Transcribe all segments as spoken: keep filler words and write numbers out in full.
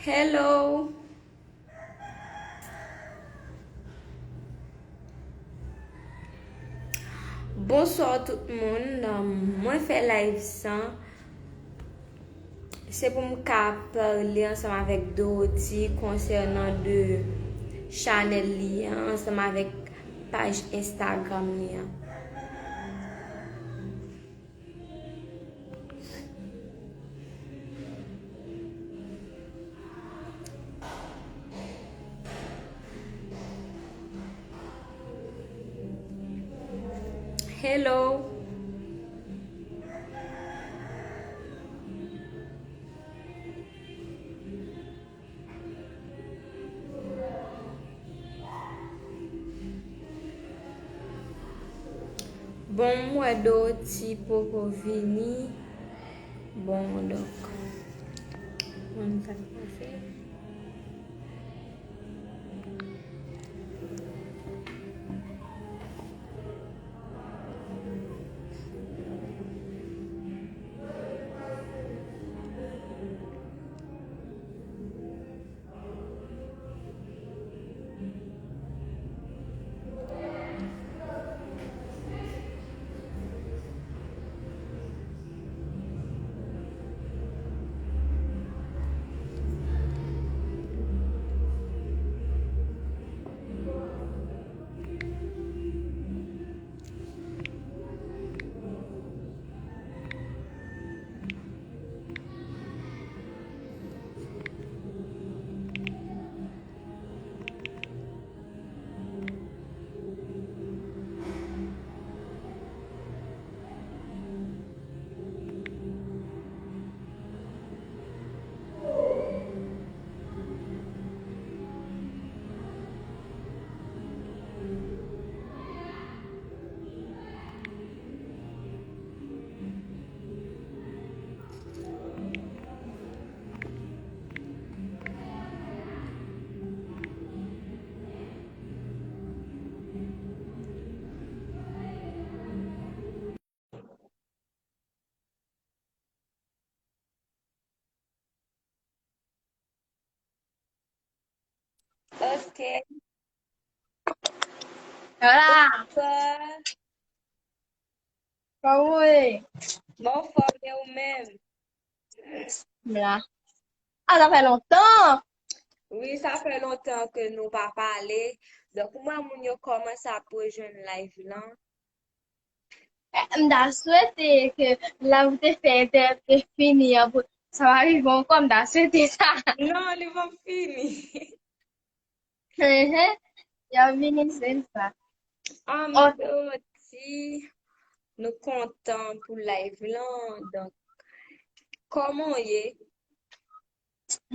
Hello. Bonswa tout moun. Um, mwen fè live sa. Se pou m ka pale ansanm avèk Dorothy konsènan de chanèl li an, ansanm avèk paj Instagram li an. Hello. Bon, m wè Dorothy poko vini. Bon, donk, mwen sa k pase. Ok. Hola. Bonsoir. Kòman w ye? Mwen anfòm, e ou menm? M la. Ah, sa fè lontan! Wi, sa fè lontan ke nou pa pale. Donk, m wè moun yo kòmanse ap rejwenn live lan. Eh, m ta swete ke live ou te fè entèvyou te fini an, pou sa pa rive ankò, m ta swete sa. Non, li pap fini. Ehe, y ap vini, se sa. Ah, m Ok. Dorothy, nou kontan pou live lan. Donk, kòman w ye?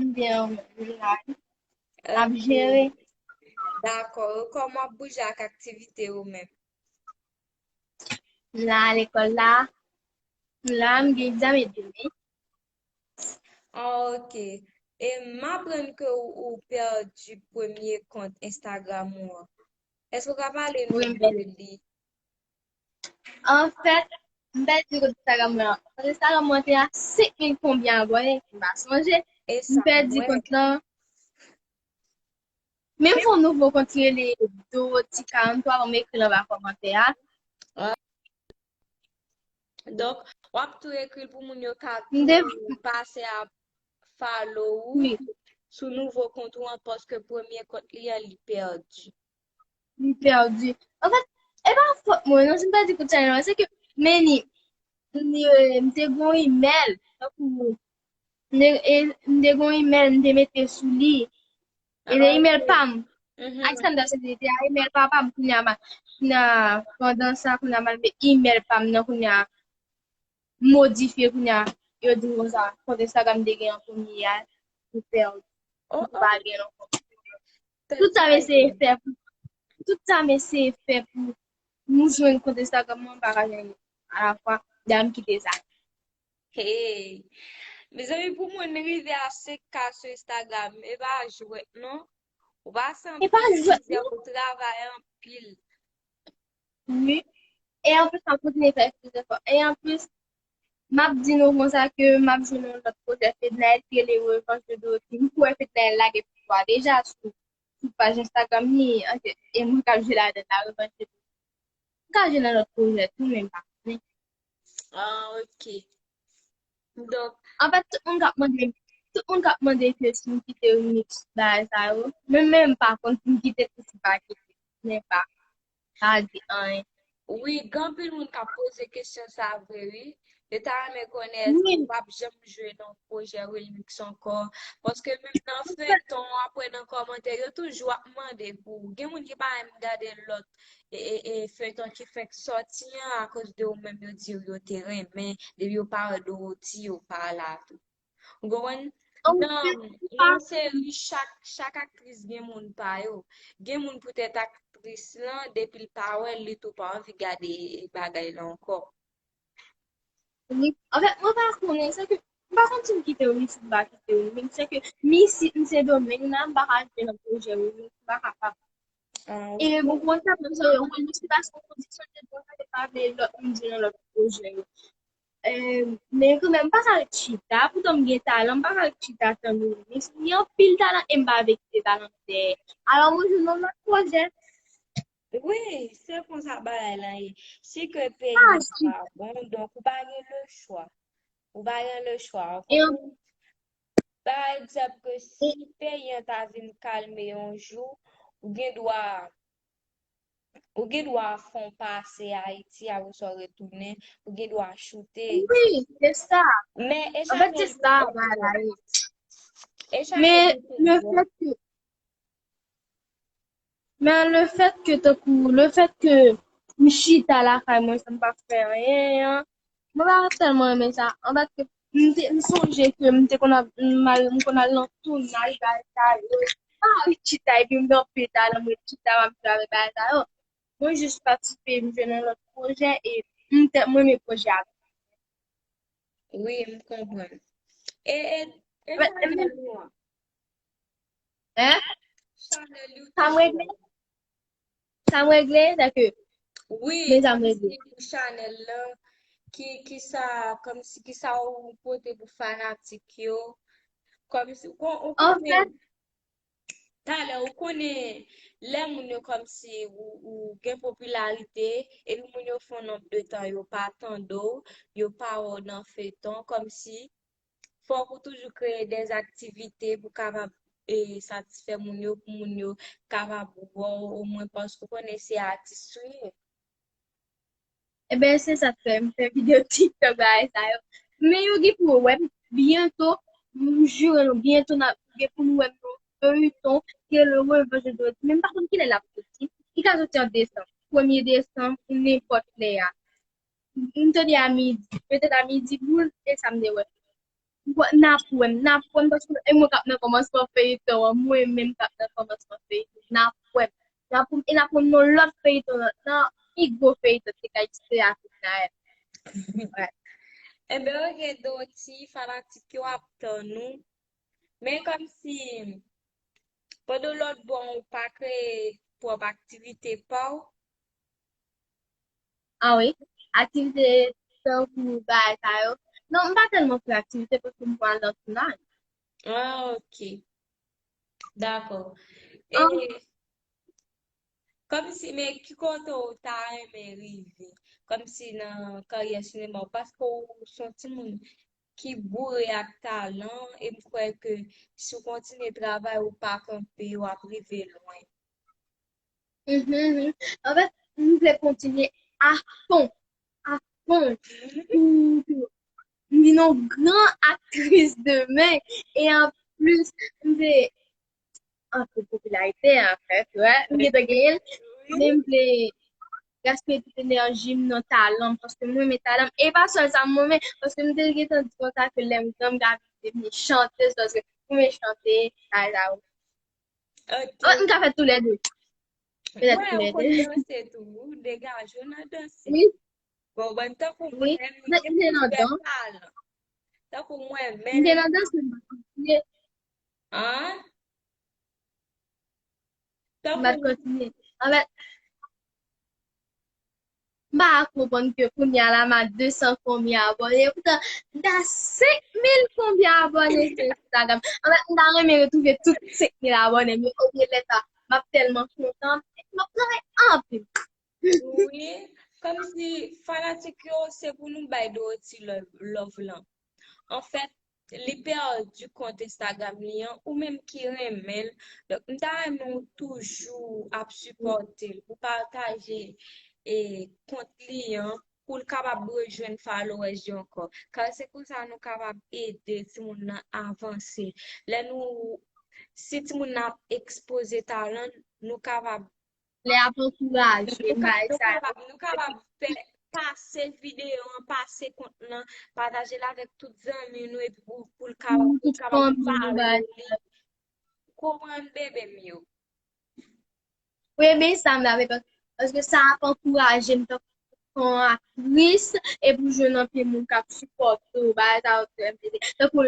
M byen, m la. N ap Ok. Jere. Dakò. Kòman w ap bouje ak aktivite ou menm? M la lekòl la. M la, m gen egzamen demen. Ah, ok. E m aprann ke ou, ou pèdi premye kont Instagram ou an. Èske w ka pale nou Wi, m de pèdi. Li? Anfèt, m pèdi kont Instagram mwen an. Kont Instagram mwen te a senk mil konbyen abòne, m pa sonje. E M sa m pèdi wè. Kont lan. Men m fè yon nouvo kont ki rele Dorothy karannntwa, ban m ekri l anba kòmantè a. Ah. Donk, w ap tou ekri l pou moun yo ka M de- tou pase ap follow ou Wi. Sou nouvo kont ou an, paske premye kont li an, li pèdi. Li pèdi. Anfèt, e pa fòt mwen, non, si m pèdi kont China, se ke, men ni, ni, eh, m te gon imèl, tankou, m te, e, m te gon imèl, m te mete sou li. E de Ah, imèl ok. Pa m. Mhm. Alexander, se te a imèl papa m, kounye a, ma, kounye a, pandan sa, kounye a, m al met imèl pa m nan, kounye a, modifye, kounye a, yo di m konsa, kont Instagram m te gen an premye a, li pèdi. Oh, M oh. Pa gen ankò. Tout sa m eseye fè pou, tout sa m eseye fè pou m jwenn kont Instagram mwen, m pa ka jwenn li. Alafwa, dayè m kite sa. Hey. Mezanmi, pou moun rive a senk K sou Instagram, e pa jwèt, non? Ou pa sanble E pa jwèt, mizè, non. Ou travay anpil. Wi. E anplis, m ap kontinye fè plis efò. E anplis, M ap di nou konsa ke m ap jwe nan lòt pwojè Fednaelle ki rele Revanche de Dorothy. M kwè Fednaelle lage pouvwa deja sou, sou paj Instagram li, e mwen k ap jwe ladan la, Revanche de Dorothy. M ka jwe nan lòt pwojè tou, men m pa konnen. Ah, ok. Donk, Anfèt, tout moun k ap mande, tout moun k ap mande ke si m kite remix bagay sa yo, mwen menm m pa konn si m kite tou si m pa kite. Men pa, pa di anyen. Wi, gen anpil moun k ap poze kesyon sa vre, wi. Yo ta renmen konnen èske Wi, w p ap janm jwe nan pwojè remix ankò. Paske menm nan feyton, apre nan kòmantè, yo toujou ap mande pou. Gen moun ki pa menm gade lòt e, e, e feyton ki fenk sòti an akoz de ou menm yo di yo te renmen, depi yo pa wè Dorothy, yo pa la tou. Ou konprann? an Nan, fèt, pa nan seri, chak, chak aktris gen moun pa yo. Gen moun poutèt aktris lan, depi l pa wè l, li tou pa anvi gade bagay la ankò. Wi. Anfèt, mwen pa konnen, se ke m pa konn si m kite w, si m pa kite w, men se ke mi si m se domèn la, m pa ka jwe nan pwojè w, m pa kapab. Ah, E bon, konsa, mwen se yon mwen, se paske mwen di sonje bon, sa te pa vle lòt moun jwe nan lòt pwojè yo. Eh, men kanmenm, m pa ka ret chita, poutan m gen talan, m pa ka ret chita tann ou. Men si gen anpil talan, e m pa vle kite talan m dèyè. Alò, mwen jwe nan lòt pwojè. Wi, se konsa bagay lan ye. Si ke peyi Ah, an si. Pa bon, donk ou pa gen le chwa. Ou pa gen le chwa, ou E an- konprann? Pa egzanp, ke si peyi an ta vin kalme yon jou, ou gen dwa, ou gen dwa fè yon pase Ayiti, apre sa w retounen, ou gen dwa choute. Wi, se sa. Men e An fèt, se chanèl sa, yo te bagay la ye. E chanèl Men yo te le bon. fèt ke, men le fèt ke, tankou, le fèt ke m chita lakay mwen san m pa fè anyen an, mwen pa tèlman renmen sa. An fèt, ke m te, m sonje ke m te konn ap, m al, m konn al nan tounaj, bagay sa yo. Pa ret chita, epi m gen anpil talan, m ret chita, m ap travay, bagay sa yo. Mwen jis patisipe, m jwe nan lòt pwojè, e m te, mwen renmen pwojè a. Wi, m konprann. E, e, e Mwen, chanèl ou an? Hein? Chanèl Sa m YouTube regle? an? Sa m regle? Sa ke, Wi, men sa m kòm regle. Si pou chanèl lan, ki, ki sa, kòm si, ki sa ou pote pou fanatik yo? Kòm si, ou kon-, ou An konnen, fèt, talè, ou konnen, lè moun yo kòm si, ou, ou gen popilarite, epi moun yo fè yon nonb de tan, yo pa tande w, yo pa wè w nan feyton, kòm si, fòk ou toujou kreye dè aktivite pou kapab, e, satisfè moun yo, pou moun yo kapab wè w, omwen paske ou konnen se atis ou ye. Eben, se sa k fè m fè videyo TikTok bagay sa yo. Men yo gen pou yo wè m byento, m jire nou, byento n ap gen pou nou wè m nan feuilleton ki rele Revanche de Dorothy. Men m pa konn kilè l ap soti. Li ka soti an desanm, premye desanm, ou nenpòt lè a. M te di a midi, petèt a midi boul, e sa m te wè. N ap wè m, n ap wè m, paske e mwen k ap nan kòmansman feuilleton an, mwen menm k ap nan kòmansman feuilleton, n ap wè m. N ap wè m, e n ap wè m nan lòt feuilleton, nan, nan pi gwo feuilleton ki ka egziste a Fednaelle. Wè. Enben, ok, Dorothy, fanatik yo ap tann ou. Men kòm si, pandan lòt bò, ou pa kreye pwòp aktivite pa w? Ah wi, aktivite tankou bagay sa yo. Non, m pa tèlman fè aktivite paske m pral nan tounaj. Ah, ok. Dakò. E, Ah, kòm si, men ki kote ou ta renmen rive? Kòm si nan karyè sinema w, paske ou se yon timoun ki boure ak talan, e m kwè ke si w kontinye travay, ou pa kanpe, w ap rive lwen. mhm, mhm. Anfèt, m vle kontinye a fon, a fon. Pou, pou m vin yon gran aktris demen. E anplis, m vle antre popilarite, anfèt, wè. M gentan genyen l. Men m vle gaspiye tout enèji m nan talan m, paske m renmen talan m. E pa sèl sa m renmen, paske m te gentan di konsa ke lè m gran, m ka vin devni chantèz, paske m renmen chante, sa, sa. Ok. An, m ka fè toulède. Petèt Mwen, ou konn toulède. Danse tou, ou degaje w nan danse. Wi, Bon, bon, tankou wi. mwen, Mwen, gen m te nan plizyè dans. Talan. Tankou mwen, M te men, nan dans, men m pa kontinye. An? M pa Tankou, kontinye. Anfèt, m pa konprann ke kounye a la m a de san konbyen abòne. Poutan, m ta senk mil konbyen abòne sou Instagram. Anfèt, m ta renmen retwouve tout senk mil abòne m yo. Oubyen lè sa, m ap tèlman kontan. M ap travay anpil. Wi, kòmsi fanatik yo, se pou nou bay Dorothy love, love lan. Anfèt, li pèdi kont Instagram li an, ou menm ki renmen l. Donk, m ta renmen w toujou ap sipòte l, ou pataje e kont li an, pou l kapab rejwenn followers yo ankò. Kar se konsa nou kapab ede timoun nan avanse. Lè nou, si timoun nan ap ekspoze talan l, nou kapab Lè ap ankouraje nou ka- bagay nou sa yo. kapab nou kapab fè pase videyo an, pase kont lan, pataje l avèk tout zanmi nou epi pou, pou l kapab Pou pou l tout kapab fanmi nou, pale bagay li. Konprann bebe m yo. Wi, men sa m ta vle, paske sa ap ankouraje m tankou yon aktris, e pou jwenn anpil moun k ap sipòte w, bagay sa yo trè enterese. Tankou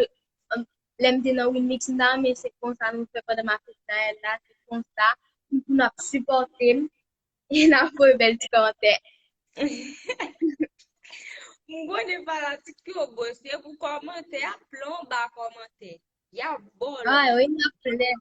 um, lè m te nan Winmix, m ta renmen se konsa nou fè pandan m ap fè Naël la, se konsa, pou n ap sipòte m, e n ap voye bèl ti kòmantè. M konnen fanatik yo bon, se pou kòmantè, y ap plonba kòmantè. Y ap bò lòt. Ay, wi, m ap plè.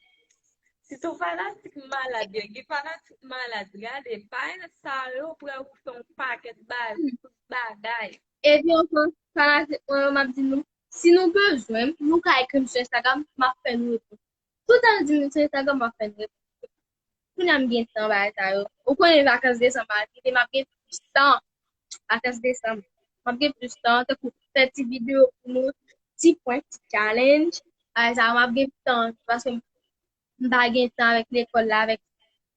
Sitou fanatik malad yo, gen fanatik malad, gade, pa sa yo prè ou fè yon pakèt bagay, tout bagay. Epi ankò, fanatik mwen yo, m ap di nou, si nou bezwen m, nou ka ekri m sou Instagram, m ap fè nou reponn. Toutan nou di m sou Instagram, m ap fè nou reponn. Kounye a m gen tan bagay sa yo. Ou konnen vakans desanm ap rive, m ap gen plis tan. Vakans desanm. M ap gen plis tan, tankou fè ti videyo pou nou, ti prank, ti challenge. Bagay sa yo, m ap gen tan, paske m pa gen tan avèk lekòl la, avèk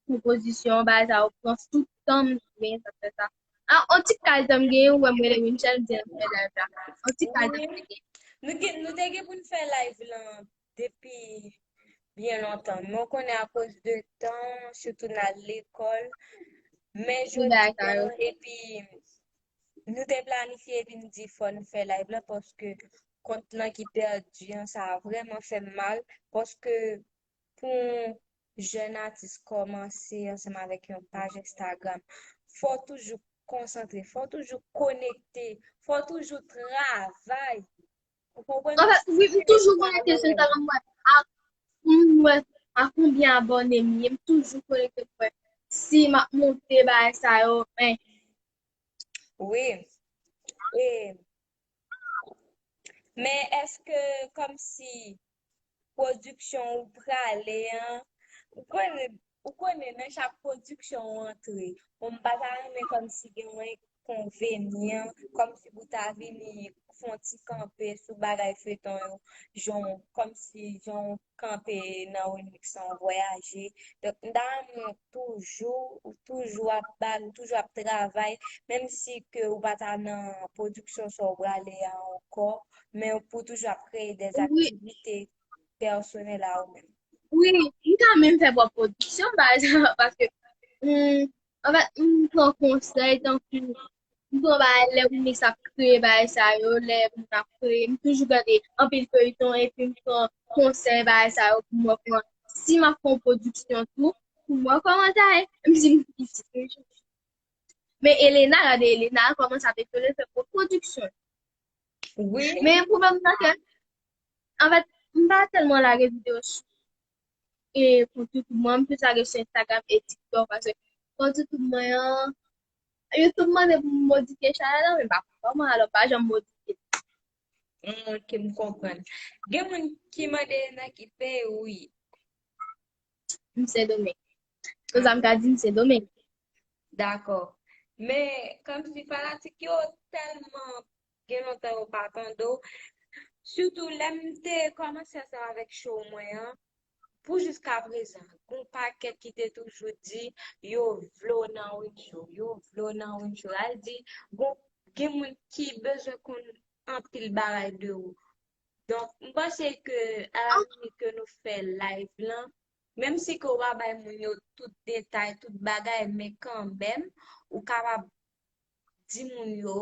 konpozisyon, bagay sa yo, pran tout tan m gen sa fè sa. A, on ti kal tan m gen, ou wè m rele Winchelle, m di l fè live la. On ti kal tan m gen. Nou gen, nou te gen pou n fè live lan depi byen lontan. Men w konnen akoz de tan, sitou n al lekòl. Men jodi an, epi nou te planifye epi n di fò n fè live lan paske kont lan ki pèdi an, sa vrèman fè m mal. Paske pou yon jèn atis kòmanse ansanm avèk yon paj Instagram, fò w toujou konsantre, fò w toujou konekte, fò w toujou travay. Ou konprann? Anfèt, wi, m toujou konekte sou Instagram, m wè a, m wè a konbyen abòne m ye, m toujou konekte pou wè si m ap monte bagay sa yo, men Wi. E, men èske kòmsi pwodiksyon ou prale an, ou konnen, ou konnen nan chak pwodiksyon ou antre, bon, m pa ta renmen kòmsi gen yon enkonvenyan, kòmsi pou ta vini fè yon ti kanpe sou bagay feyton yo, jan w, kòmsi jan w kanpe nan Winmix an, w vwayaje. Donk, m ta renmen w toujou, ou toujou ap ba, ou toujou ap travay, menm si ke ou pa ta nan pwodiksyon sa w prale a ankò, men pou toujou ap kreye de aktivite pèsonèl a ou menm. Wi, m ka menm fè pwòp pwodiksyon, pa egzanp, paske, hmm, anfèt, m pran konsèy, tankou, m pran bagay, lè Winmix ap kreye bagay sa yo, lè moun ap kreye, m toujou gade anpil feyton, epi m pran konsèy bagay sa yo pou mwen pran. Si m ap fè yon pwodiksyon tou, pou mwen kòmantè, m di m pitit, wi. Men Elena, gade Elena, kòmanse ap etone fè pwòp pwodiksyon. Wi. Men pwoblèm nan ke, anfèt, m pa tèlman lage videyo sou e kont YouTube mwen, m plis lage sou Instagram e TikTok, paske kont YouTube mwen an, YouTube mande pou m modifye chanèl la, men m pa konn kòman, alò m pa janm modifye. Mm, ok, m konprann. Gen moun ki mande nan ki peyi ou ye? M Sendomeng. Konsa m ka di m Sendomeng. Dakò. Men, kòmsi fanatik yo tèlman gen lontan yo pa tande w. Sitou lè m te kòmanse ansanm avèk show mwen an, pou jiska prezan, gon pakèt ki te toujou di yo vle w nan Winchou, yo vle w nan Winchou. Al di, gon, gen moun ki bezwen konn anpil bagay de ou. Donk, m panse ke a la minit ke nou fè live lan, menm si ke w pa bay moun yo tout detay, tout bagay, men kanmenm, ou kapab di moun yo,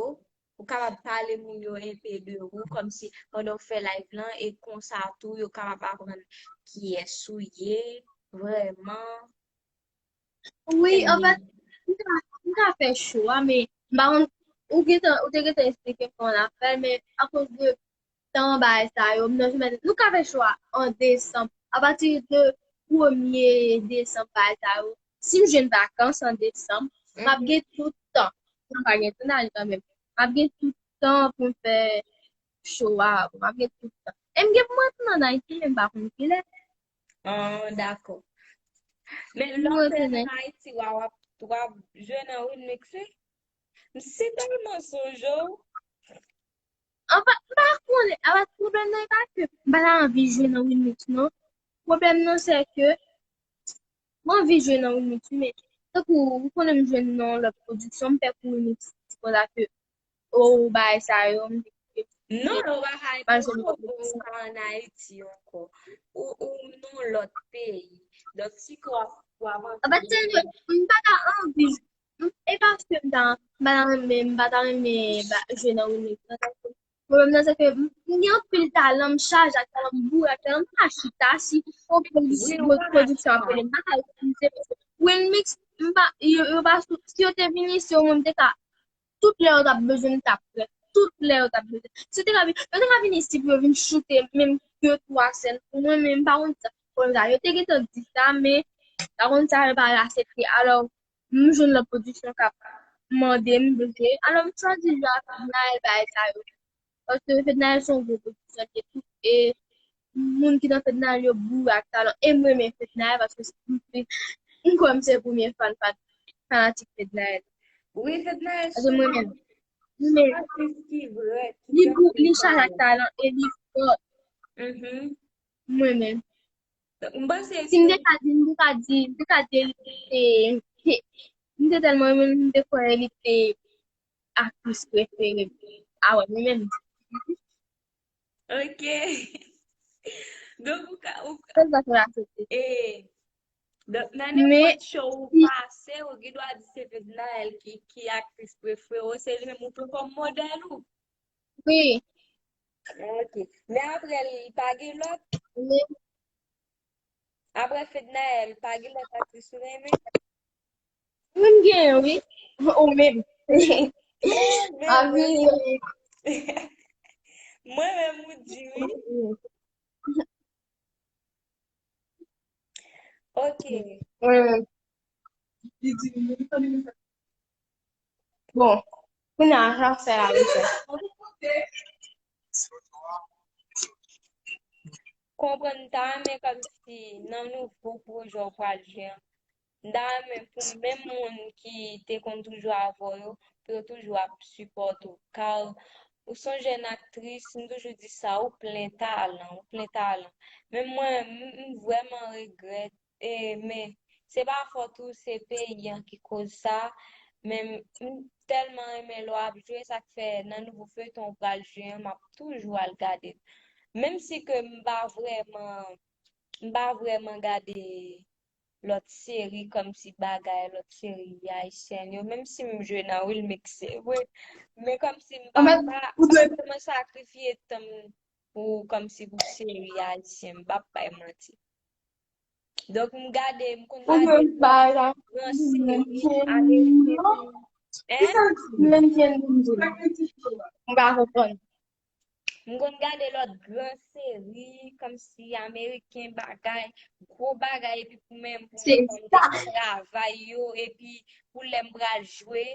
ou kapab pale moun yo enpe de ou, kòmsi pandan w fè live lan, e konsa tou, yo kapab aprann kiyès ou ye, vrèman. Wi, anfèt, m ka, m ka fè show a, men M pa konn, ou gentan, ou te gentan eksplike m kòman n ap fè l, men akoz de tan bagay sa yo, m nan semèn, nou ka fè cho a an desanm. Apati de premye desanm bagay sa yo, si m jwenn vakans an desanm, m ap gen tout tan. M pa gen tan ale kanmenm. M ap gen tout tan pou m fè cho a, m ap gen tout tan. E m gen pou m retounen ann Ayiti, men m pa konn kilè. Ah, dakò. Men lè w te nan Ayiti, w ap, w ap jwe nan Winmix, wi? M si tèlman sonje w. Anfen, m pa konnen. Apa, pwoblèm nan e pa ke m pa ta anvi jwe nan Winmix, non. Pwoblèm nan, se ke m anvi jwe nan Winmix, wi, men tankou, ou konnen m jwenn nan yon lòt pwodiksyon, m fè pou Winmix, se konsa ke, o, bagay sa yo, m te kite. Non, ou pa ka ete ankò, ou pa ann Ayiti ankò. Ou, ou nan yon lòt peyi. Donk, si ke w ap, w ap antre. Apa, se vre, m pa ta anvi. M- E pa paske m ta, m pa ta renmen, m pa ta renmen ba- jwe nan Winmix, non. Pwoblèm nan, se ke m m gen anpil talan, m chaje ak talan, m boure ak talan, m pa chita si yon pwodis- pwodiksyon ap rele m, m pa ka refize, paske Winmix, m pa, yo, yo pa sou, si yo te vini, se yo menm te ka, tout lè yo t ap bezwen m, m t ap prè, tout lè yo t ap bezwen. Si yo te ka vin, yo te ka vin isit pou yo vin choute menm de, twa sèn pou mwen, men m pa konn sa. Konn sa, yo te gentan di sa, men pa konn sa, yo pa aksepte. Alò, m jwenn lòt pwodiksyon k ap mande m pou jwe. Alò, m chwazi jwe ak Fednaelle, bagay sa yo. Paske Fednaelle se yon gwo pwodiksyon, li te tou, e moun ki nan Fednaelle yo boure ak talan. E m renmen Fednaelle paske se- m, m kwè m se premye fan, fan, fanatik Fednaelle. Wi, Fednaelle Paske m renmen l. Men, li bou- li chaje ak talan e li fò. Mwen menm. M panse Si m te ka di, m te ka di, m te ka di li te, te- m te tèlman renmen l, m te kwè li te aktris prefere m. A wè, mwen menm. Ok. Donk, ou ka, ou ka, Fè sa fè la soti. eh, donk, nan Men- nenpòt show ou pase, ou gen dwa di se Fednaelle ki, ki aktris prefere ou, se li menm ou pran kòm modèl ou. Wi. Ok. Men apre, li pa gen lòt. Men- Apre Fednaelle, pa gen lòt aktris ou renmen? Mwen gen, wi. Ou menm. Men- Avi. Mwen menm ou di wi. Ok. Mwen menm. Bon, kounye a, jan fè a rechèch. Konprann, m ta renmen kòmsi nan nouvo pwojè w pral jwe an, m ta renmen pou menm moun ki te konn toujou avè w yo, pou yo toujou ap sipòte w. Kar ou se yon jèn aktris, m toujou di sa, ou plen talan, ou plen talan. Men mwen, m, m vrèman regrèt, e, men se pa fòt ou, se peyi an ki koz sa. Men m, m tèlman renmen lè w ap jwe, sa k fè nan nouvo feyton w pral jwe an, m ap toujou al gade l. Menm si ke m pa vrèman, m pa vrèman gade lòt seri kòmsi bagay, lòt seri ayisyèn yo, menm si m jwe nan Wilmix, se vre. Men kòmsi m pa, Anfèt, pa, ou dwe mwen sakrifye tan m pou kòmsi pou seri ayisyen, m p ap bay manti. Donk, m gade, m konn ou dwe gade bay la. gran seri ameriken. Hein? Menm jen moun di. M pa konprann. M konn gade lòt gran seri, kòmsi ameriken bagay, gwo bagay, epi pou menm pou Se mwen konn travay yo, epi pou lè m pral jwe,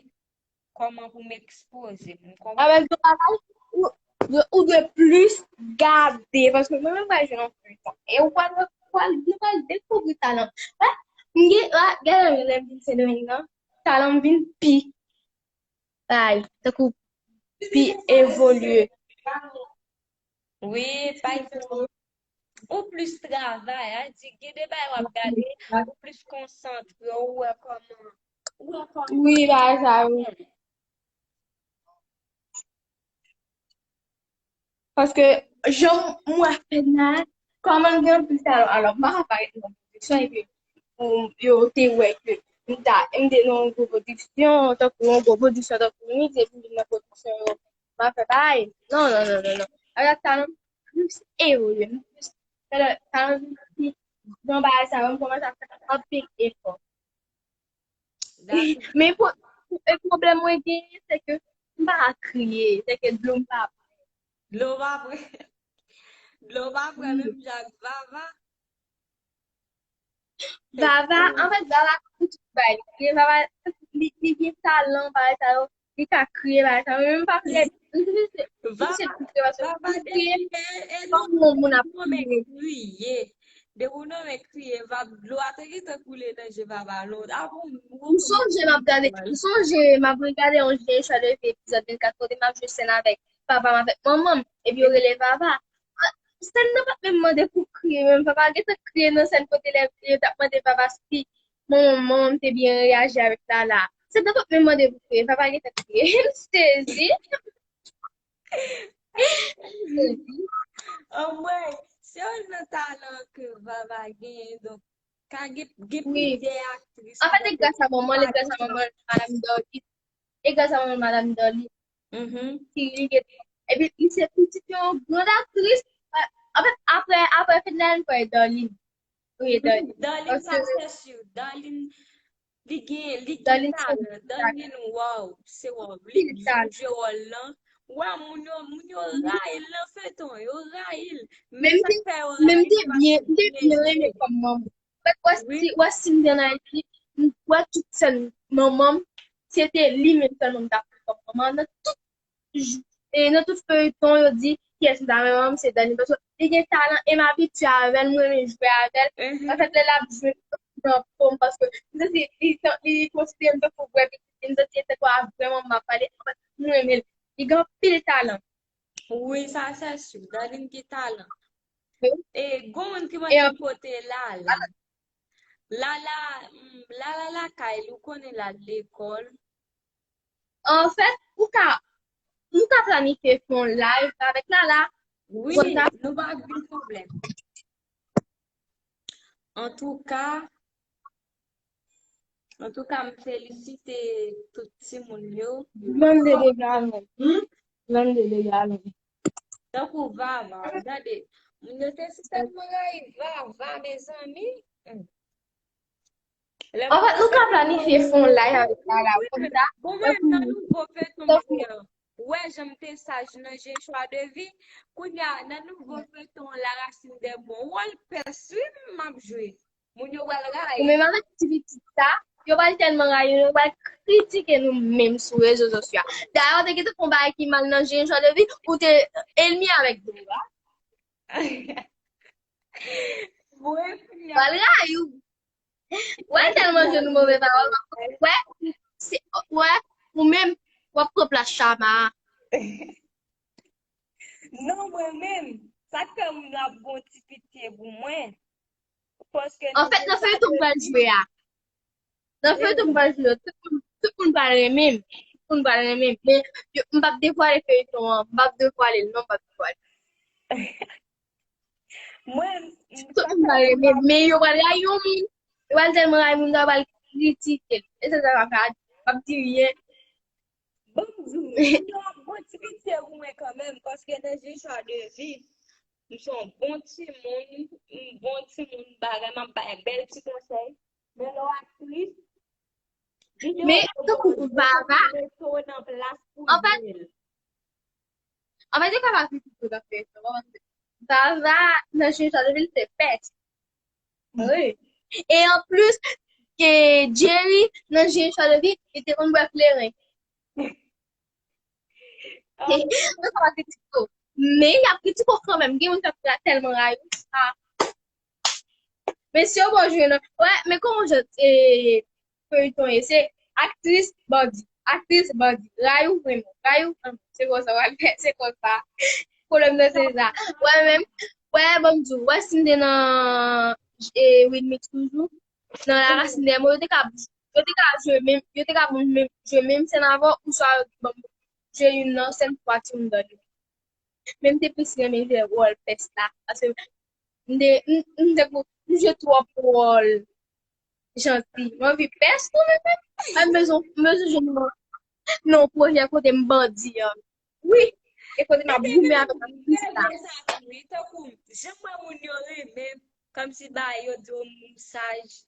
kòman pou m ekspoze m, m konprann. Avèk yon bagay, ou, ou, ou dwe plis gade, paske mwen menm mwen jwe nan feyton. E ou pral, ou pral, ou pral dekouvri talan. Wè, m gen, wè, gade lè m vin Sendomeng nan, talan m vin pi, bay, tankou pi evolye. Wi, bay, ou plis travay, a di, gen de bagay w ap gade, ou plis konsantre, ou wè kòman, ou wè kòman. Wi, bagay sa, wi. Paske, jan m wè Fednaelle, kòman l gen anpil talan, alò, m pa ka parèt nan pwodiksyon, epi pou yo te wè ke m ta, m te nan yon gwo pwodiksyon, tankou yon gwo pwodiksyon, tankou Winmix, epi m vin nan pwodiksyon yo, m ap fè bagay. Non, non, non, non, non. Avèk talan m plis evolye, m plis, talan m plis, nan bagay sa yo, m kòmanse ap fè anpil efò. Men pou, e pwoblèm mwen genyen, se ke m pa ka kriye, se ke dlo m pa Dlo pa pre. Dlo pa pre menm jan ak Vava. Vava, anfèt, Vava, tout bay. Li, Vava, li, li gen talan, bagay sa yo. Li ka kriye, bagay sa yo. Men m pa vle. Vava, Vava, depi lè, e non, moun ap kriye. Depi w nonmen kriye, Vava, dlo a te gentan koule nan je Vava lontan. M sonje m ap gade, m sonje m ap regade yon je Chwa de Vi epizòd vennkat kote m ap jwe sèn avèk papa m avèk manman m. Epi yo rele Vava. Sèn nan pa t menm mande pou kriye menm. Papa gentan kriye nan sèn kote lè yo t ap mande Vava si manman manman m te byen reyaji avèk Lala. Sèn nan pa t menm mande pou kriye. Papa gentan kriye. M sezi. Anmwey, se youn nan talan ke Vava genyen, donk ka gen gen plizyè aktris. Anfèt, e gras a manman, e gras a manman, madanm Dorline. E gras a manman, madanm Dorline. Ki li gen. Epi, li se pitit yon grand aktris. Anfèt, apre, apre Fednaelle, m kwè e Dorline. Wi, e Dorline. Darline, sa se si. Darline, li gen, li gen talan. Darline, wow, se wow. Li byen jwe wòl lan. Wè, moun yo, moun yo rayi l nan feyton, yo rayi l. Men sa k fè yo rayi l, paske li byen jwe. Anfèt, wè si, wè si m te ann Ayiti, m wè tout sèn manman m, se te li menm sèlman m t ap pran kòm manman nan tout e nan tout feyton, yo di kiyès m ta renmen, se Darline, paske li gen talan e m abitye avè l, m renmen jwe avè l. Anfèt, lè l ap jwe, m pran po m, paske m santi li, li konsidere m tankou vrè pitit li, m santi se tankou a vrè manman m ap pale, anfèt, m renmen l. Li gen anpil talan. Wi, sa se si. Darline gen talan. E gon moun ki mande kote Lala. Lala, Lala lakay li, ou konnen l al lekòl. Anfèt, ou ka, nou ka planifye fè yon live avèk Lala. Wi, nou pa gen pwoblèm. Antouka, antouka, m felisite tout timoun yo. Vann de dega non. Vann de dega non. Tankou Vava, gade, moun yo te si tèlman rayi Vava, mezanmi. Anfèt, nou ka planifye fè yon live avèk Lala konsa. Bon, mwen nan nouvo feyton mwen an. Ou wè jan m te saj nan je Chwa de Vi. Kounye a, nan nouvo feyton La Racine des Bons, wòl pès wi m ap jwe. Moun yo pral rayi. Ou menm avèk ti pitit sa, yo pral tèlman rayi nou, yo pral kritike nou menm sou rezo sosyo a. Dayè, ou te gentan fè yon bagay ki mal nan je Chwa de Vi, ou te ènmi avèk dlo a. Mwen, kounye a. Pral rayi w. Wè, tèlman jwenn move pawòl. Wè, se, wè, ou menm, w ap pran plas Chama. Non, mwen menm, sa k fè moun yo ap gon ti pitye pou mwen. Paske Anfèt, nan feyton m pral jwe a. Nan feyton m pral jwe a, tout moun, tout moun pral renmen m. Tout moun pral renmen m. Men, yo, m p ap devwale feyton an. M p ap devwale l, non, m p ap devwale l. Mwen, Tout moun pral renmen m, men yo pral rayi yon moun. Yo pral tèlman rayi moun nan, yo pral kritike l. E se sa m ap fè a, m p ap di ryen. Ban m di w, moun yo ap gon ti pitye pou mwen kanmenm, paske nan je Chwa de Vi, m se yon bon timoun, m bon timoun bagay, m ap bay bèl ti konsèy. Men lè w aktris, Men, tankou Vava, anfèt, anfèt, yo ka pa kritike w nan feyton an, paske Vava, nan je Chwa de Vi, l te pès. Wi. E anplis, ke Jerry, nan je Chwa de Vi, li te konn bwè kleren. Yo ka pa kritike w. Men, y ap kritike w kanmenm. Gen moun k ap tèlman rayi w. Mesye, w bon jwe non. Wè, men kòman jan feyton ye? Se aktris bandi, aktris bandi. Rayi w renmen, rayi w renmen. Se konsa w al fè, se konsa. Pwoblèm nan se sa. Wè, men, wè, ban m di w, wè, si m te nan Remix toujou, nan La Racine des Bons, yo te ka, yo te ka jwe menm, yo te ka menm, jwe menm sèn avè w, oswa yo te ban m jwe youn nan sèn twa timoun dan li. Men m te plis renmen jwe wòl pès la. Paske m te, m, m te pou, m jwe twòp wòl janti. M anvi pès tou menm. M bezwen, m bezwen jwe nan, nan yon pwojè kote m bandi an. Wi. E kote m ap goumen avèk aktris la. Tankou, jan m wè moun yo renmen, kòmsi ba yo di w m saj.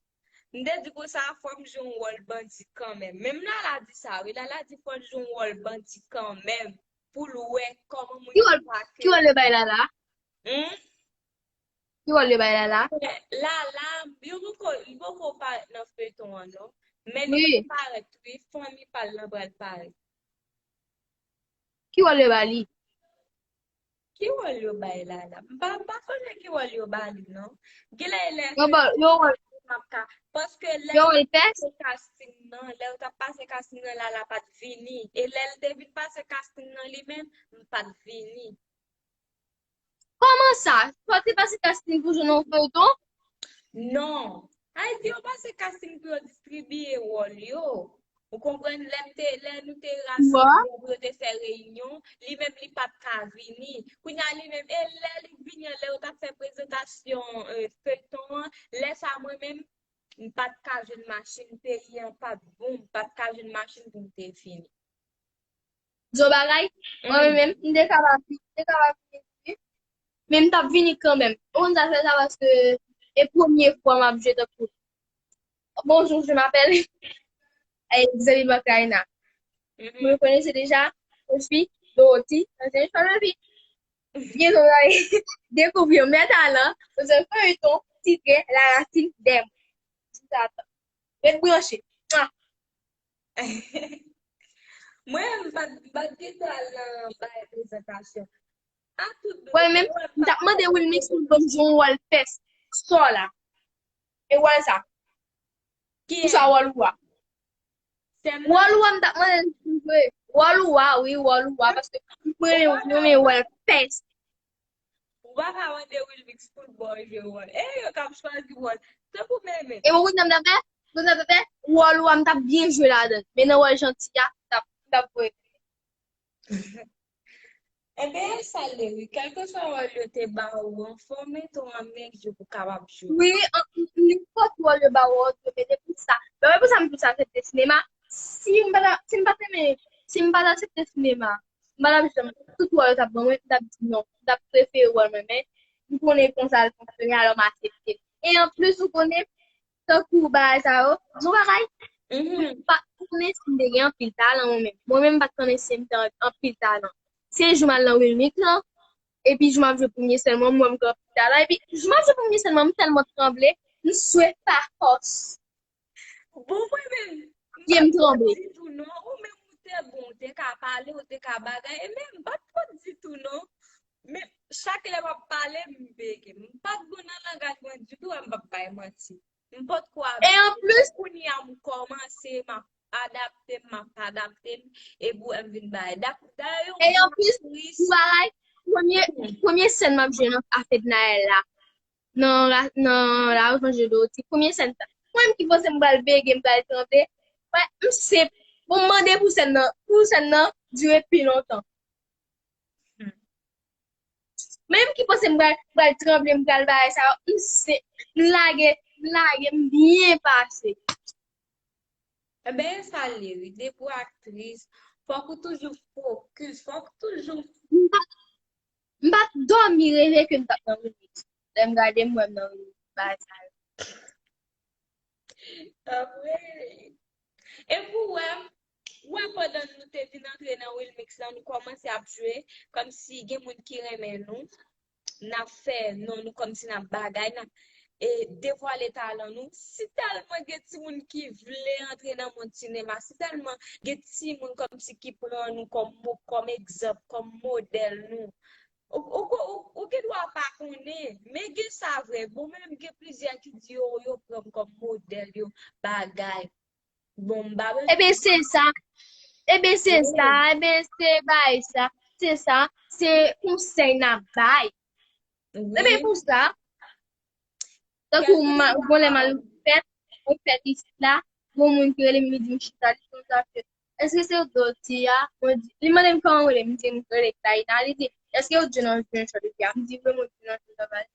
M te di konsa, fò m jwe yon wòl bandi kanmenm. Menm Lala di sa, wi. Lala di fò l jwe yon wòl bandi kanmenm pou l wè kòman moun Ki wòl yo trake ki wòl yo bay Lala? Hmm? Ki wòl yo bay Lala? Lala, yo poko, li poko parèt nan feyton an, non. Men Wi. Li parèt, wi. Fanmi pa l lan pral parèt. Ki wòl yo ba li? Ki wòl yo bay Lala? M pa, m pa sonje ki wòl yo ba li, non. Genlè e lè Yo ba yo wòl m ap ka. Paske lè yo yo wòl t ap pès. pase casting nan, lè yo t ap pase casting nan, Lala pa t vini. E lè l te vin pase casting nan li menm, m pa t vini. Kòman sa? Fò te pase casting pou jwenn yon feyton? Non. Ayiti yo pase casting pou yo distribiye wòl yo. Ou konprann? Lè m te, lè nou te rasanble pou yo te fè reyinyon, li menm li pa t ka vini. Kounye a li menm, e lè li vini an, lè yo t ap fè prezantasyon eh, feyton an, lè sa mwen menm, m pa t ka jwenn machin, peyi an pa t bon, m pa t ka jwenn machin pou m te vini. Di w bagay, mwen menm, m te ka pa vini, m te ka pa vini, men m t ap vini kanmenm. Ou konn sa fè sa paske e premye fwa m ap jwe tankou Bonjour, je m'appelle Xavier Macarena. Vous me connaissez déjà, je suis Dorothy dans une histoire de vie. Bientôt, vous allez découvrir mes talents dans un feuilleton titré La racine des mots. Ret branche. Mwen, m pa t, m pa t gentan al nan bay prezantasyon. A tout Mwen menm, m t ap mande Wilmix pou l ban m jwe yon wòl pès. Sò la. E wòl sa. Pou sa wòl ou a. Wòl ou a, m t ap mande l pou l jwe. Wòl ou a, wi, wòl ou a. Paske mwen renmen wòl pès. Ou pa ka mande Wilmix pou l ba w jwe wòl. E yo k ap chwazi wòl. Se pou meme. E mwen konn sa m t ap fè? Konn sa m t ap fè? Wòl ou a, m t ap byen jwe ladan l. Men nan wòl janti a, m t ap, m t ap voye. Ebyen, e sa l ye, wi. Kèlkeswa wòl yo te ba ou an, fò w mete w an mezi pou w kapab jwe. Wi, nenpòt wòl yo ba ou an, ou dwe mete pou sa. Mwen, pou sa, m plis aksepte sinema. Si m pa ta, si m pa t renmen, si m pa t aksepte sinema, m pa t ap janm, tout wòl yo t ap ban mwen, m t ap di non. M t ap prefere wòl mwen, men m konnen konsa l fonksyone, alò m aksepte. E anplis, ou konnen, tankou bagay sa yo, di w bagay, m pa t konnen si m te gen anpil talan mwen menm. Mwen menm, m pa t konnen si m te anpil talan. Se jou m al nan Wilmix lan, epi jou m ap jwe premye sèn mwen, m wè m gen anpil talan, epi jou m ap jwe premye sèn mwen, m tèlman tranble, m swete pa fòs. Bon, mwen menm, m Pye m pa t tranble. Di tou non, ou menm ou te bon, ou te ka pale, ou te ka bagay, e men m pa t twò di tou non. Men chak lè m ap pale, m bege. M pa t bon nan langaj mwen ditou, m p ap bay manti. M potko E anplis, kounye a m kòmanse, m ap adapte m, m ap adapte m, epi m vin bay. Dayè, yon e anplis, aktris, pou bagay, premye, premye sèn m ap jwe nan Afednael la, nan, la- nan La Revanche de Dorothy, premye sèn sa. Mwen menm ki panse m pral bege, m pral tranble, wè, m senp. Bon, m mande pou sèn nan, pou sèn nan dire pi lontan. Menm ki panse m pral, pral tranble, m pral bagay sa yo, m se, m lage, m lage, m byen pase. Ebyen, e sa l ye, wi. Depi w aktris, fòk ou toujou fokis, fòk ou toujou M pa, m pa t dòmi reve ke m t ap nan Wilmix. Lè m gade m wè m nan Wilmix, bagay sa yo. Apre, epi w wè, w wè pandan nou te vin antre nan Wilmix lan, nou kòmanse ap jwe, kòmsi gen moun ki renmen nou, n ap fè non nou kòmsi n ap bagay, n ap e, devwale talan nou. Si tèlman gen timoun ki vle antre nan mond sinema, si tèlman gen timoun kòmsi ki pran nou kòm mo-, kòm egzanp, kòm modèl nou, ou, ou, ou, ou gen dwa pa konnen, men gen sa vre. Bon, mwen menm gen plizyè ki di yo, yo pran m kòm modèl, yo bagay. Bon, m pa bezwen Ebyen, se sa. Ebyen, se sa. Ebyen, se bay sa. Se sa. Se konsèy n ap bay. Ebyen, pou sa, tankou m, bon, lè m al fèt, mwen fèt isit la, gon moun ki rele m, li di m chita, li di konsa ke, èske se Dorothy a? Mwen di, li mande m kòman m rele, m di m rele Taina, li di, èske ou jwe nan jwe chòt epi a? M di, wi, mwen jwe nan jwe chòt epi a.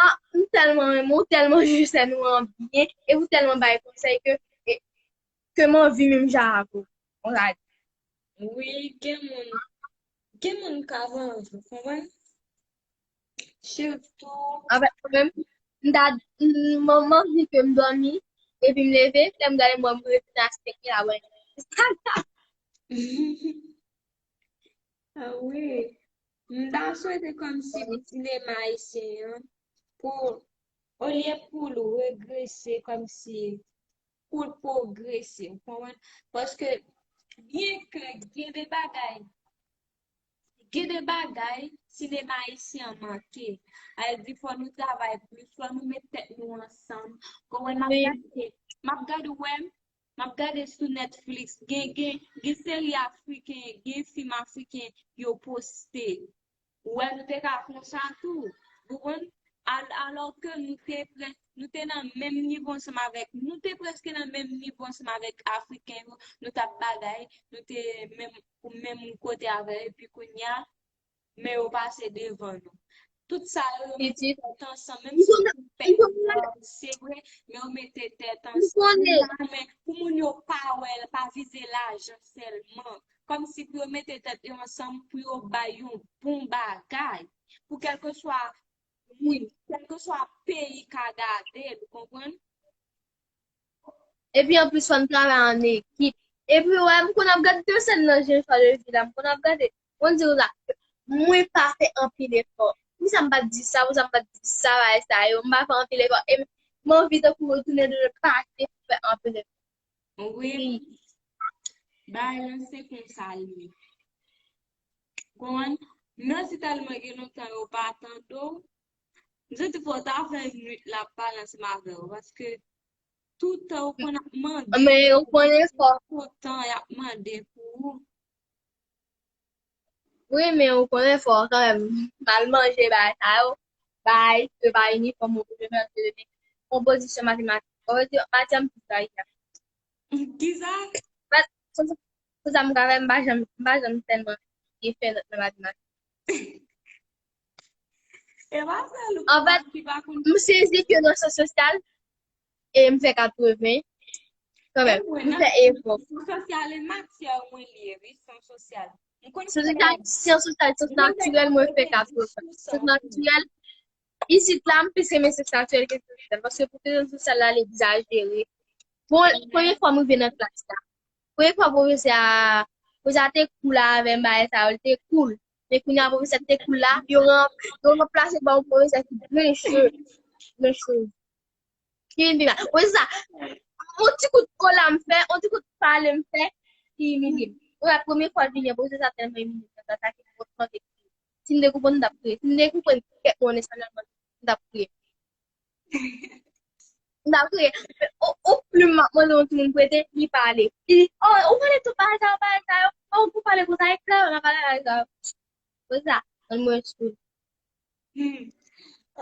Ah, m tèlman renmen w, ou tèlman jwe sèn ou an byen, e ou tèlman bay konsèy ke, e, ke m anvi menm jan avè w. Konsa di. Wi, gen moun, gen moun k ap anvi, w konprann? Sitou, Anfèt, mwen menm, m ta, m, m, m anvi ke m dòmi, epi m leve, lè m gade m wè m retounen a senk mil abòne. Ah wi. M ta swete kòmsi sinema ayisyen an, pou, olye pou l regrese, kòmsi pou l pwogrese, ou konprann? Paske, byen ke gen de bagay, gen de bagay, sinema ayisyen an manke. Sa vle di, fò nou travay plis, fò nou met tèt nou ansanm. Konprann? M ap gade, m ap gade, wè, m ap gade sou Netflix. Gen, gen, gen seri afriken, gen fim afriken yo poste. Ou wè, nou te ka fè sa tou. Ou konprann? Al-, alò ke nou te prè-, nou te nan menm nivo ansanm avèk, nou te prèske nan menm nivo ansanm avèk Afriken yo, nou t ap bagay, nou te menm, menm kote avè yo, epi kounye a, men yo pase devan nou. Tout sa yo, yo mete tèt ansanm, menm si yo pèdi, se vre, men yo mete tèt ansanm. Men pou moun yo pa wè l, pa vize lajan sèlman. Kòmsi pou yo mete tèt yo ansanm, pou yo bay yon bon bagay. Pou kèlkeswa moun, kèlkeswa peyi ka gade l, ou konprann? Epi anplis, fò n travay an ekip. Epi, wè, m konn ap gade de sèn nan Jean Charles Vila, m konn ap gade. Mwen di w la, mwen pa fè anpil efò. Poukisa m pa t di sa, poukisa m pa t di sa, bagay sa yo, m pa fè anpil efò. E m anvi tankou retounen de le pase pou fè anpil efò. Wi. Bagay lan se konsa l ye. Konprann? Mèsi tèlman gen lontan yo pa tande w. M santi fò w ta fè nwit la pale ansanm avè w, paske toutan ou konn ap mande. Men ou konn efò. Toutan y ap mande pou ou. Wi, men ou konn efò kanmenm. M al manje bagay sa yo. Bay, yo pa inifòm, ou bezwen manje demen. Konpozisyon matematik. Konpozisyon, matyè m pi sa. Kisa? Pou sa m ka fè, m pa janm, m pa janm tèlman byen fè nòt nan matematik. E pa sèl ou ki pa konn. M sezi ke nan syans sosyal, e m fè katreven. Kanmenm, m fè efò. Syans sosyal e matyè mwen li ye, wi, syans sosyal. M konn fè. Syans sosyal, syans natirèl, mwen fè katreven. Syans natirèl, isit la, m plis renmen syans natirèl ke syans sosyal. Paske pou syans sosyal la, li egzajere. Bon, premye fwa m rive nan klas la, premye fwa pwofesè a, pwofesè a te cool avè m, bagay sa yo, li te cool. Men kounye a pwofesè te cool la, yo ran-, yo ranplase l pa yon pwofesè ki grenche, grenche. Ki vin pi mal. Wi, se sa. Yon ti kout o la m fè, yon ti kout pale m fè, ki imilye m. Wi, premye fwa l vini an, pwofesè sa tèlman imilye m, sa, sa ki pwofesè te kriye. Si m te konprann, m t ap kriye. Si m te konprann kèk mo an espanyòl, m t ap kriye. M t ap kriye. O, o plim m ap mande yon timoun prete, li pale. Li di, "Oh, ou pale tout bagay sa yo, bagay sa yo. Oh, ou pale konsa, e klè, w ap pale bagay sa yo." Konsa, ann mwen sou.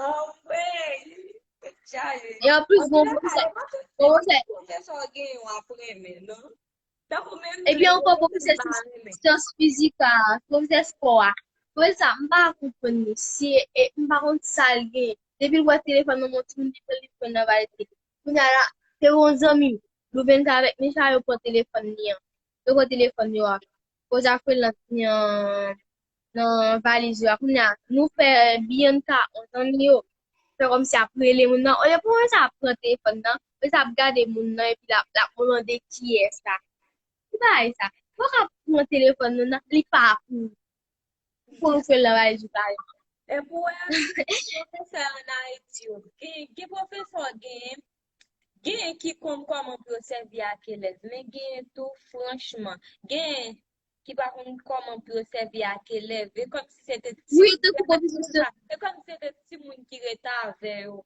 Anmwey! E anplis, bon pwofesè. Bon pwofesè. Pwofesè w gen yon ap renmen, non? Epi ankò, pwofesè syans fizik a, pwofesè espò a. Pwofesè sa, m pa konprann li. Si, e, m pa konn sa l gen. Depi l wè telefòn nan men yon timoun, li pran, li pran nan valiz li. Kounye a la, te yon zanmi m. L ouvè l avèk men sa yo pran telefòn li an. Yo pran telefòn yo a. Kote a kwè l nan, nan, nan valiz yo a. Kounye a, nou fè Bianca, yon zanmi yo, fè kòmsi ap rele moun nan. Olye pou wè sa ap pran telefòn nan, wè sa ap gade moun nan, epi l ap, l ap mande kiyès sa. Ki bagay sa? Ou pa ka pran telefòn nou nan, li pa pou ou. Pou nou fè l nan valiz ou pa. E pou wè, pwofesè ann Ayiti yo, gen, gen pwofesè genyen, genyen ki konn kòman pou yo sèvi ak elèv, men genyen tou, franchman, genyen ki pa konn kòman pou yo sèvi ak elèv. E kòmsi se te ti... Wi, tankou pwofesè. E kòmsi se te timoun ki ret avè yo.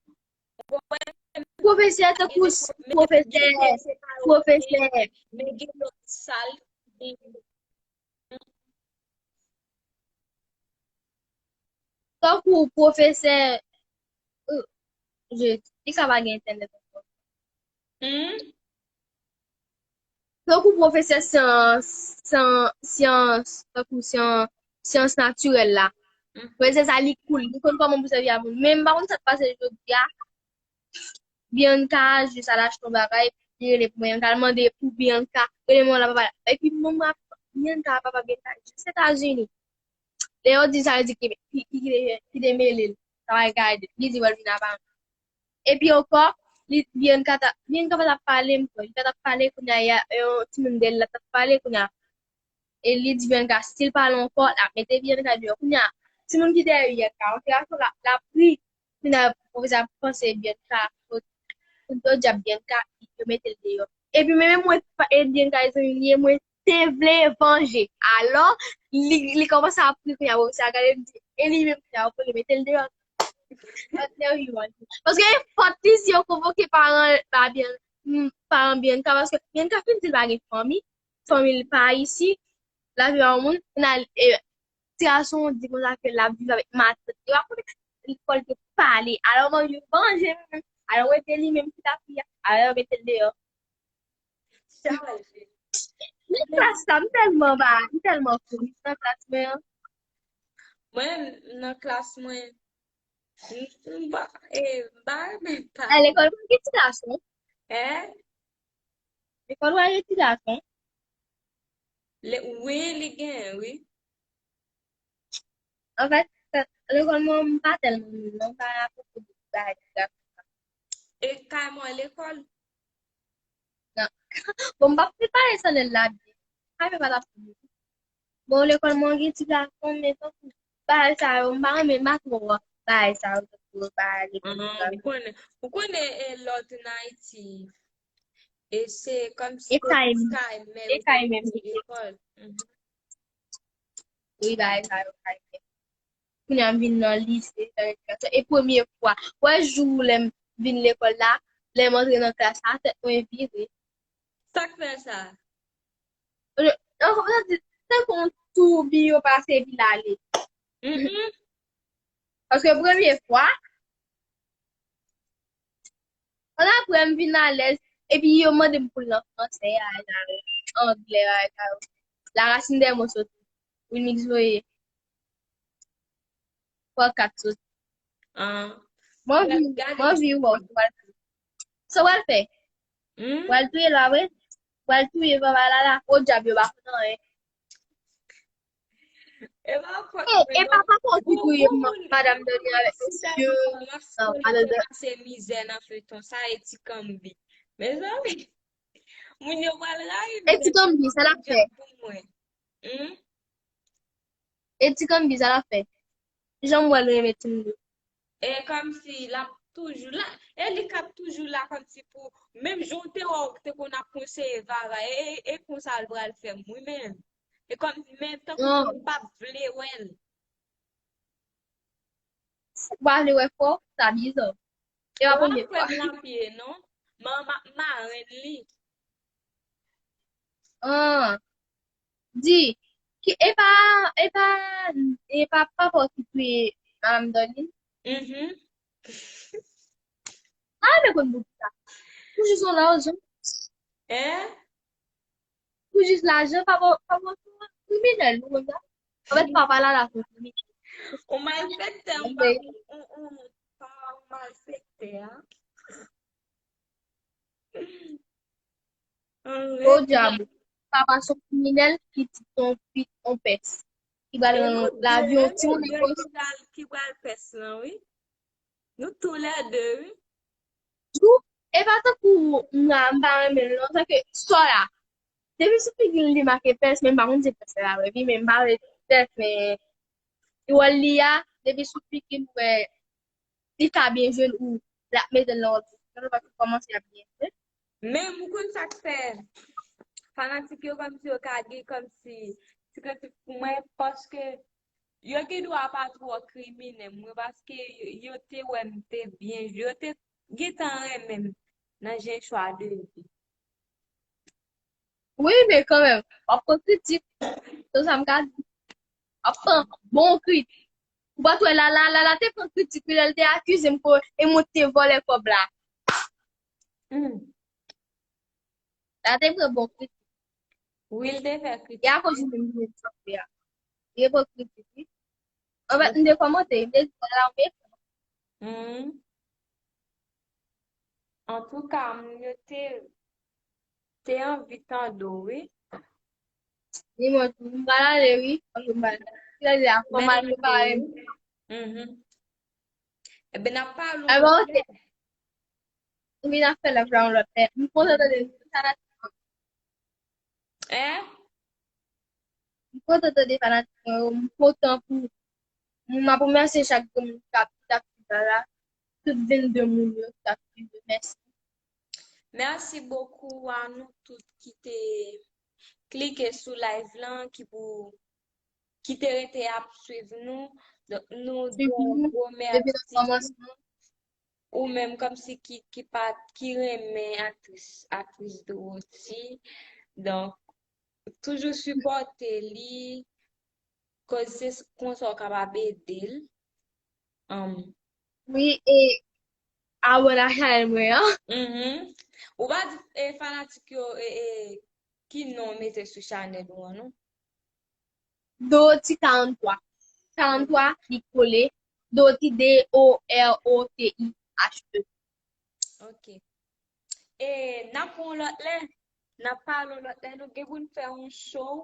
Pwofesè, tankou pwofesè, pwofesè. Men gen lòt sal, gen Tankou pwofesè, euh, je, li ka pa gen entènèt ankò. Tankou pwofesè syans, syans, syans, tankou syans, syans natirèl la. Pwofesè sa, li cool, li konn kòman pou sèvi ak moun. Men m pa konn sa k pase jodi a. Bianca, jis al achte yon bagay, li rele pou mwen, Bianca, l mande pou Bianca, rele mwen la, papa. Epi mwen, mwen, Bianca, papa, Bianca, jis Etazini. Lè yo di sa, yo di ki, ki, ki, ki, ki demele l. Sa va gade, li di, wè, l vin apa. Epi ankò, li, Bianca t ap, Bianca pa t ap pale, m kwè. Li pa t ap pale kounye a, y a, yon timoun dèyè l la t ap pale kounye a. E li di Bianca, si l pale ankò, l ap mete Bianca deyò. Kounye a, timoun ki dèyè Bianca, yon ti gason, l ap, l ap ri. Kounye a, pwofesè a panse Bianca, pou, pou dyab Bianca, yo mete l deyò. Epi mwen menm, mwen, pa- e Bianca, e zanmi m li ye, mwen te vle vanje. Alò, li, li kòmanse ap ri kounye a, pwofesè a gade, li di, e li menm kounye a, yo mete l deyò. Paske e fòt li si yo konvoke paran, pa Bian-, mm, paran Bianca, paske Bianca fin di l pa gen fanmi, fanmi l pa isi, l ap viv ak yon moun, kounye a, e, ti gason di konsa ke l ap viv avèk matant li, w ap konnen lekòl te pale, alò manmi yo vanje menm, alò mete li menm ki t ap ri a, alò yo mete l deyò. Chaje. Men klas sa, m tèlman ba, m tèlman kouri nan klas mwen an. Mwen, nan klas mwen, m, m pa, e, m pa renmen pale. A lekòl mwen gen ti gason. Hein? Lekòl ou a gen ti gason? Le, wi, li gen, wi. Anfèt, lekòl mwen, m pa tèlman, non, m pa apwofonde bagay ti gason. E kay mwen lekòl? Non. Bon, m p ap prepare chanèl la byen. Kay mwen pa t ap fini. Bon, lekòl mwen gen ti gason, men tankou bagay sa yo, m pa renmen, m pa twò bagay sa yo, tankou bagay lekòl. Ou konnen, ou konnen, e, lòt nan Ayiti, e se kòmsi e kay, kay menm, e kay menm ki lekòl. Mhm. Wi, bagay sa yo kay menm. Kounye a m vin nan lise, fè rekreasyon. E premye fwa, wè jou lè m vin lekòl la, lè m antre nan klas la, tèt mwen vire. Sa k fè sa? Yo, yo, yo di, tankou yon toubi yo pase epi l ale. Mhm. Paske premye fwa, ann apre m vin alèz, epi yo mande m pou l nan fransè, a, a, anglè, a, a, la racine des mots soti. Wilmix voye. Fwa kat soti. Ah. Mwen vi, mwen vi wè w pral fè. Sa w pral fè? Hmm? W pral touye la, wi. W pral touye papa la, la. O dyab, yo pa konn anyen. E pa fòt mwen, e non. E pa papa w ki touye madanm Dani avèk mesye. Non, madanm Dani. Se mizè nan feyton sa, e ti kanbi. Mezanmi, moun yo pral rayi m. E ti kanbi, sa l ap fè? Pou mwen. Hmm? E ti kanbi, sa l ap fè? Jan m wè l renmen timoun yo. E kòmsi l ap toujou la. E li k ap toujou la kòmsi pou, menm jan w te wè w te konn ap konseye Vava, e, e, e konsa l pral fè m, wi, menm. E kòmsi menm tankou m p ap vle wè l. Si w pa vle wè frè w, sa bizè. E pa premye fwa. Ou pa kwè m nan pye, non? Man, ma, marenn li. Ah. Di, ki, e pa, e pa, e pa papa w ki touye madanm Dani? Mhm. A, men konn pou sa. Pou jis yon lajan. Hein? Pou jis lajan, papa, papa, kriminèl, nou konn sa? Anfèt, papa la, la, se yon kriminèl. Yon malfektè, yon pa, yon, yon, pa yon malfektè, a. O dyab, papa se yon kriminèl, pitit yon, pitit yon pès. Ki pral nan lavi yon timoun ki pral pès lan, wi. Nou toulède, wi. Jou, e pa tankou m la, m pa renmen l, non, sa ke sò la. Depi sou figi l, li make pès, men m pa konn si pès la vre, wi, men m pa vle di pès, men wòl li a, depi sou figi l, m wè li ka byen jwe l ou l ap mete l nan wòl pwofesyonèl paske kòmanse ap byen jwe. Men ou konn sa k fè fanatik yo kòmsi yo ka gen kòmsi ti kritik pou mwen, paske yo gen dwa pa twò kriminèl mwen, paske yo, yo te wè m te byen jwe, yo te gentan renmen m nan jan chwa de vi. Wi, men kanmenm, w ap pran kritik. Se sa m ka di. W ap pran bon kritik. Ou pa t wè Lala, Lala te pran kritik, wi, lè l te akize m ke e mwen ki te vòlè kòb la. Hmm. Lala te pran bon kritik. Wi, l te fè kritik. E akoz ou menm ki te fè a. Li te pran kritik, wi. Anfèt, m te kòmante, m te di, Lala, ou mechan. Hmm. Antouka, moun yo te, te anvi tande w, wi. Ni mwen tou, m pral ale, wi. Paske m pral ale. Kile li a fò mal prepare m. Mhm. Ebyen, n ap pale w. Ebyen, ok. Wi, n ap fè live la yon lòt lè. M kontan tande nou, fanatik mwen. Hein? M kontan tande fanatik mwen yo. M kontan pou, m ap remèsye chak grenn moun ki ap, ki t ap swiv la, la. Tout vennde moun yo ki t ap swiv yo. Mèsi. Merci beaucoup à nous toutes qui te cliquer sous live là, qui pour ki te rete ap swiv nou. Donk, nou di yon gwo mèsi. Ou menm kòmsi ki, ki pa, ki renmen aktris, aktris Dorothy. Donk, toujou sipòte li, koz se konsa w kapab ede l. Um, Wi, e abòne a chanèl mwen an. Mhm. Ou pa di, e, fanatik yo, e, e, ki non w mete sou chanèl ou an, non? Dorothy karant twa. Karant twa, li kole. Dorothy, D O R O T H E. Ok. E n ap pran yon lòt lè, n ap pale yon lòt lè, nou gen pou n fè yon show.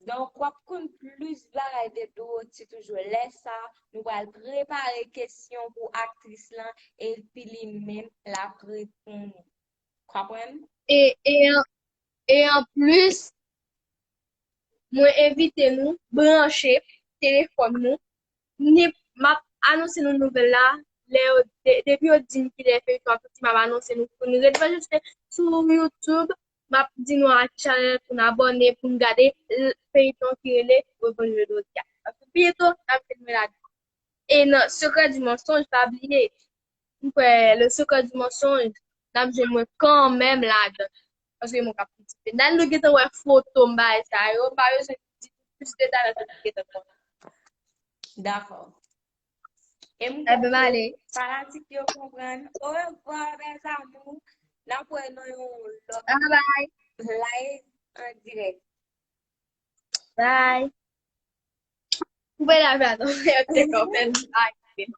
Donk, w ap konn plis bagay de Dorothy toujou. Lè sa, nou pral prepare kesyon pou aktris lan, epi li menm l ap reponn ou. Konprann? E, e, an- e anplis, mwen envite nou branche telefòn nou. Ni, m ap anonse nou nouvèl la. Lè yo, de- depi yo di m kilè feyton ap soti, m ap anonse nou pou n ret branche sou YouTube. M ap di nou a ki chanèl pou n abòne, pou n gade l- feyton ki rele Revanj de Dorothy a. Paske byento, n ap jwenn mwen ladan. E nan Secret du Mensonge, pa bliye, m kwè Le Secret du Mensonge, n ap jwenn mwen kanmenm ladan. Paske mwen k ap patisipe. Nan nou gentan wè foto m bagay sa yo, m pa bezwen di plis detay nan sa nou gentan konnen. Dakò. E m Ebyen, m ale. Fanatik yo konprann. Au revoir, mes amours. N ap wè nan yon lòt Bye bye. Live an dirèk. Bye. Koupe live la, non. Yo te konprann. Bye.